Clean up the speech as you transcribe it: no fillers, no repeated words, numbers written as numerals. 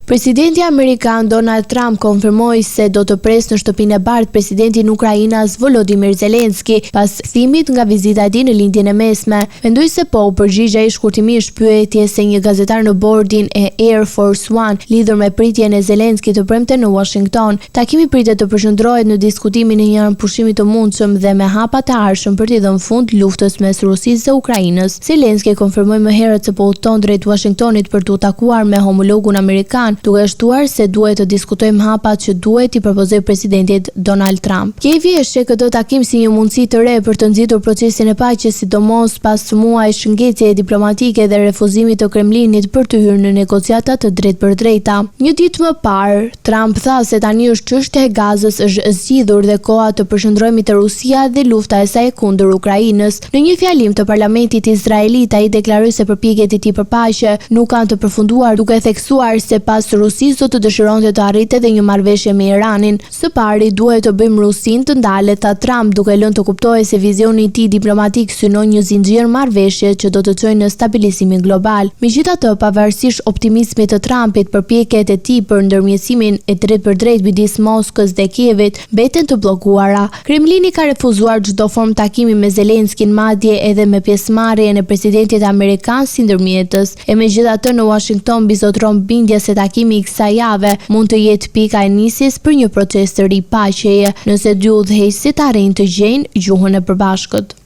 Presidenti amerikan Donald Trump konfirmoi se do të presë në Shtëpinë e Bardhë presidentin ukrainas Volodymyr Zelensky pas kthimit nga vizita e tij në Lindjen e Mesme. Mendoj se po, u përgjigj ai shkurtimisht pyetjes së një gazetar në bordin e Air Force One lidhur me pritjen e Zelensky të premten në Uashington. Takimi pritet të përqendrohet në diskutimin e një armëpushimi të mundshëm dhe me hapat e ardhshëm për t'i dhënë fund luftës mes Rusisë dhe Ukrainës. Zelensky konfirmoi më herët se po udhëton drejt Uashingtonit për t'u takuar me homologun amerikan, duke shtuar se duhet të diskutojmë hapat që duhet t'i propozojë presidentit Donald Trump. Kievi e sheh këtë takim si një mundësi të re për të nxitur procesin e paqes, sidomos pas muajsh ngecjeje diplomatike dhe refuzimit të Kremlinit për të hyrë në negociata të drejtpërdrejta. Një ditë më parë, Trump tha se tani është çështja e Gazës është zgjidhur dhe koha të përqendrohemi te Rusia dhe lufta e saj kundër Ukrainës. Në një fjalim të parlamentit izraelit, ai deklaroi se përpjekjet e tij për paqe nuk kanë të përfunduar, duke theksuar se pas Rusisë do të dëshironte të arrinte edhe një marrëveshje me Iranin. Së pari, duhet të bëjmë Rusinë të ndalet, tha Trump, duke lënë të kuptohej se vizioni i tij diplomatik synon një zinxhir marrëveshje që do të çojë në stabilizimin global. Megjithatë, pavarësisht optimizmit të Trumpit, përpjekjet e tij për ndërmjetësimin e drejtpërdrejtë midis Moskës dhe Kievit mbeten të bllokuara. Kremlini ka refuzuar çdo formë takimi me Zelenskyn, madje edhe me pjesëmarrjen e presidentit amerikan si ndërmjetës. E megjithatë në Uashington mbizotëron bindja se takimi i kësaj jave mund të jetë pika e nisjes për një proces të ri paqeje, nëse dy udhëheqësit arrijnë të gjejnë gjuhën e përbashkët.